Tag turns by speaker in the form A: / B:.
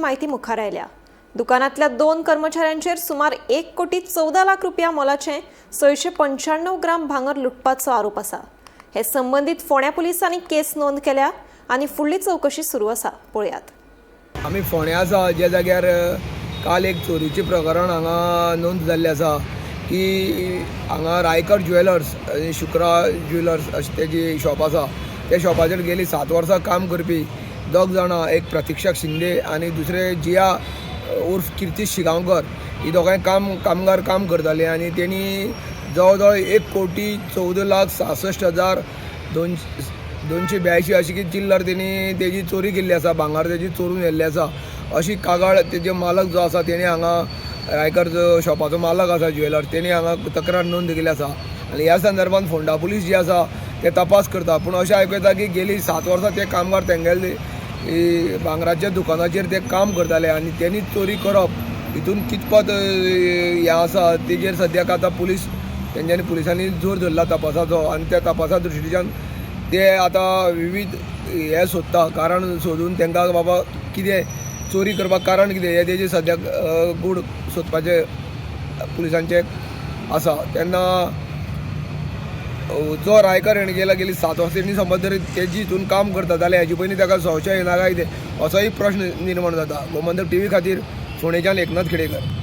A: म्हायती मुखार आयल्या. दुकानांतल्या 2 कर्मचाऱ्यांचेर सुमार 1 कोटी 14 लाख रुपया मोलाचें 695 ग्राम भांगर लुटपाचो आरोप आसा. हे संबंदीत फोंड्या पुलिसांनी केस नोंद केल्या आनी फुडली चवकशी सुरू आसा. पळयात.
B: आमी फोंड्या आसा, ज्या जाग्यार काल एक चोरीचें प्रकरण हांगा नोंद जाल्लें आसा की हांगा रायकर ज्वेलर्स आनी शुक्रा ज्वेलर्स अशें तेजी शॉप आसा. त्या शॉपाचेर गेली 7 वर्सां काम करपी दोग जाणां, एक प्रतिक्षा शिंदे आनी दुसरे जिया उर्फ किर्ती शिगांवकर, ही दोगांय कामगार काम करताले आनी तेणी जवळ जवळ 1 कोटी 14 लाख 66 हजार 282 अशी कितें चिल्लर तेणी तेजी चोरी केल्ली आसा. भांगर तेजी चोरून व्हेल्ली आसा अशी कागाळ तेजे मालक जो आसा, तेणी हांगा, रायकर जो शॉपाचो मालक आसा ज्वेलर, तेणी हांगा तक्रार नोंद केल्ली आसा. आनी ह्या संदर्भात फोंडा पुलीस जे आसा ते तपास करता. पूण अशें आयकूं येता की गेली 7 वर्सां ते कामगार तेंगेले भांगराच्या दुकानाचेर ते काम करताले आनी तेणी चोरी करप हितून कितपत हें आसा, तेजेर सद्याक आतां पुलीस तेंच्यांनी पुलिसांनी जोर धरला तपासाचो. आनी त्या तपासा दृश्टीच्यान ते आतां विवीध हे सोदता, कारण सोदून तांकां बाबा कितें चोरी करपाक कारण कितें हें तेजें सद्याक गूढ सोदपाचें पुलिसांचें आसा. तेन्ना जो रायकर हेणें गेला गेली 7 वर्सां तेणी समज जर तेजी हितून काम करता जाल्यार हेजे पयलीं ताका संशय येना काय कितें, असोय प्रश्न निर्माण जाता. गोमंतक टीव्ही खातीर फोंडेच्यान एकनाथ खेडेकर.